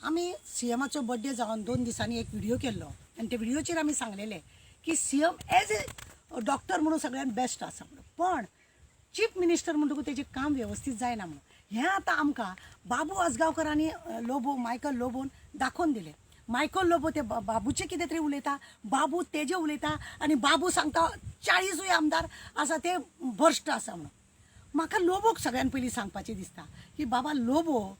आमी C एमाचो birthday जावन 2 दिसांनी एक व्हिडियो केल्लो आनी त्या व्हिडियोचेर आमी सांगलेले की सीएम एज ए डॉक्टर म्हणून सगळ्यात बेस्ट आसा म्हणून, पण चीफ मिनिस्टर म्हणटकूच तेजें काम वेवस्थीत जायना म्हणून. हें आतां आमकां बाबू आजगांवकर आनी लोबो, मायकल लोबोन दाखोवन दिलें. मायकल लोबो ते बाबूचे कितें तरी उलयता, बाबू तेजे उलयता आनी बाबू सांगता 40ूय आमदार आसा ते भ्रश्ट आसा म्हणून. म्हाका लोबोक सगळ्यान पयलीं सांगपाचें दिसता की बाबा लोबो,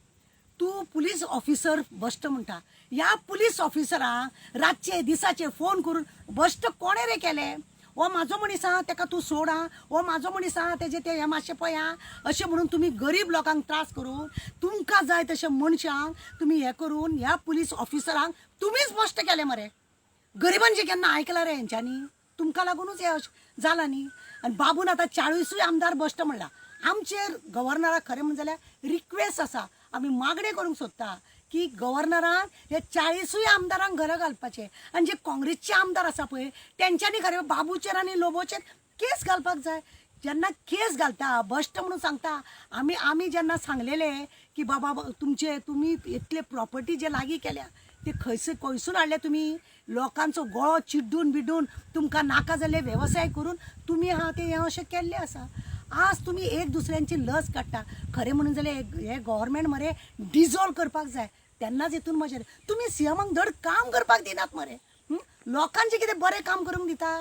तूं पुलीस ऑफिसर भश्ट म्हणटा. ह्या पुलीस ऑफिसरांक रातचे दिसाचे फोन करून भश्ट कोणें रे केले? हो म्हाजो मनीस आहा, तेका तूं सोड आं, हो म्हाजो मनीस आहा, तेजे ते हें मातशें पळय आं, अशें म्हणून तुमी गरीब लोकांक त्रास करून, तुमकां जाय तशें मनशांक तुमी हें करून ह्या पुलीस ऑफिसरांक तुमीच भश्ट केले मरे. गरिबांचें केन्ना आयकलां रे हेंच्यांनी? तुमकां लागूनच हें अशें जालां न्ही. आनी बाबून आतां 40ूय आमदार भश्ट म्हणला. आमचेर गव्हर्नराक खरें म्हणून जाल्यार रिक्वेस्ट आसा, आमी मागणें करूंक सोदता की गव्हर्नरान हे 40ूय आमदारांक घरा घालपाचे आनी जे काँग्रेसचे आमदार आसा पळय, तेंच्यांनी खरें बाबूचेर आनी लोबोचेर केस घालपाक जाय. जेन्ना केस घालता, भश्ट म्हणून सांगता, आमी जेन्ना सांगलेले की बाबा तुमचे तुमी इतले प्रॉपर्टी जे लागीं केल्या ते खंयसर खंयसून हाडले तुमी? लोकांचो गळो चिड्डून बिड्डून तुमकां नाका जाल्ले वेवसाय करून तुमी आहा ते हें अशें केल्लें आसा. आज तुमी एक दुसऱ्यांची लज काडटा. खरें म्हणून जाल्यार हे गव्हर्मेंट मरे डिजॉल्व करपाक जाय, तेन्नाच हितून मजा येता. तुमी सीएमाक धड काम करपाक दिनात मरे. लोकांचें कितें बरें काम करूंक दिता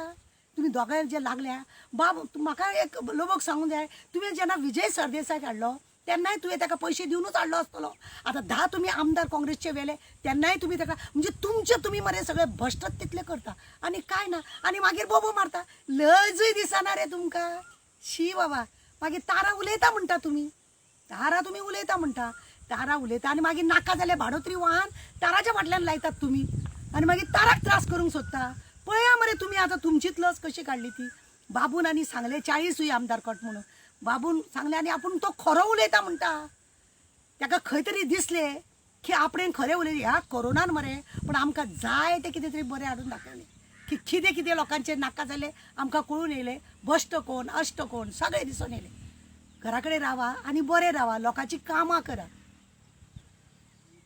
तुमी दोगांय जे लागल्या? बाब, म्हाका एक लोबोक सांगूंक जाय, तुवें जेन्ना विजय सरदेसाय हाडलो तेन्नाय तुवें ताका पयशे दिवनूच हाडलो आसतलो. आतां 10 तुमी आमदार काँग्रेसचे व्हेले तेन्नाय तुमी ताका, म्हणजे तुमचे तुमी मरे सगळे भश्टत तितले करता आनी कांय ना. आनी मागीर बोबो मारता, लजूय दिसना रे तुमकां? शी बाबा. मागीर तारा उलयता म्हणटा तुमी, तारा तुमी उलयता म्हणटा, तारा उलयता आनी मागीर नाका जाल्यार भाडोत्री वाहन ताराच्या फाटल्यान लायतात तुमी आनी मागीर ताराक त्रास करूंक सोदता. पळया मरे तुमी आतां तुमचीच लज कशी काडली ती. बाबून आनी सांगले 40ूय आमदार कट म्हणून बाबून सांगले आनी आपूण तो खरो उलयता म्हणटा. ताका खंय तरी दिसले की आपणें खरें उलयलें. ह्या कोरोनान मरे पण आमकां जाय तें कितें तरी बरें हाडून दाखयलें की कितें कितें लोकांचें नाका जालें आमकां कळून येयलें. भश्ट कोण, अश्ट कोण सगळें दिसून येयलें. घरा कडेन रावा आनी बरें रावा, लोकांची कामां करा.